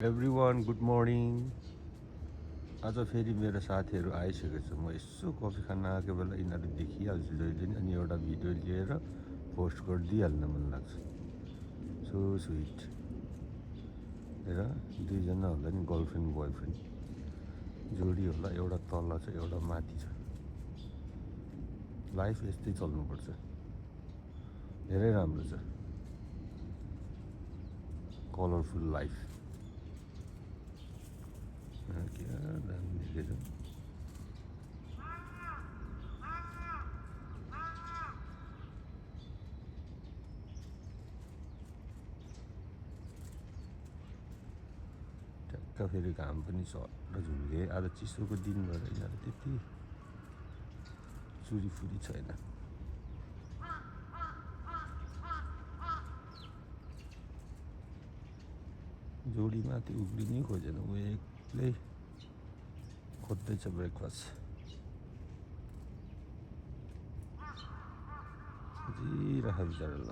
Everyone good morning. आज फेरि मेरो साथीहरू आइसकेको छ। म यसो कफी खान आएको बेला यिनीहरू देखिहाल्छु जहिले नि, अनि एउटा भिडियो लिएर पोस्ट गरिदिइहाल्न मन लाग्छ। So sweet. हेर, दुईजना होला नि, गर्लफ्रेन्ड बोयफ्रेन्ड जोडी होला। एउटा तल छ, एउटा माथि छ। लाइफ यस्तै चल्नुपर्छ। धेरै राम्रो छ, कलरफुल लाइफ। क्या दामी देखेछ। ट्याक्क फेरि घाम पनि सर झुल्के। आज चिसोको दिन भएर यिनीहरू त्यति चुरीफुरी छैन। जोडी माथि उक्लिनै खोजेन, ऊ एक्लै खोज्दैछ ब्रेकफास्ट। जी राख बिचरा ल।